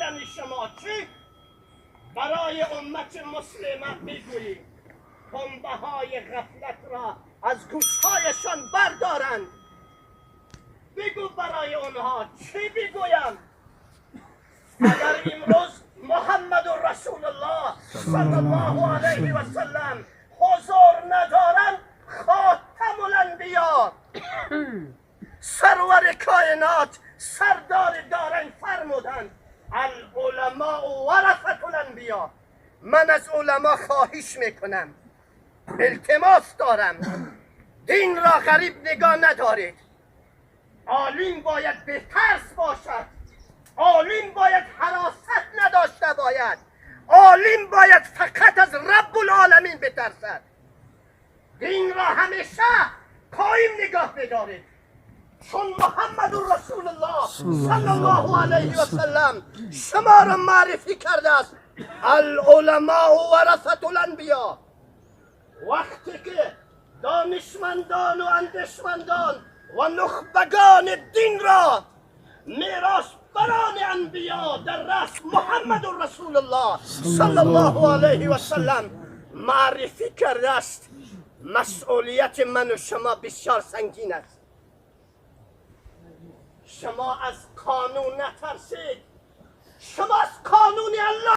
گردن شما چی؟ برای امت مسلمه بگوییم پنبه های غفلت را از گوشهایشان بردارند. بگو برای آنها چی بگویم؟ اگر امروز محمد رسول الله صلی الله علیه و سلم حضور ندارند، خاتم الانبیا، سرور کائنات، سردار دارین فرمودند العلماء ورثة الانبیا. من از علما خواهش میکنم، التماس دارم، دین را غریب نگاه ندارید. عالم باید به ترس باشد، عالم باید هراست نداشته باید، عالم باید فقط از رب العالمین بترسد. دین را همیشه قایم نگاه بدارید، چون محمد رسول الله صلی الله علیه و سلم شما را معرفی کرده است: العلماء ورثة الانبیا. وقتی که دانشمندان و اندیشمندان و نخبگان دین را میراث بران انبیا در رأس محمد رسول الله صلی الله علیه و سلم معرفی کرده است، مسئولیت من و شما بسیار سنگین است. شما از قانون نترسید، شما از قانون الله.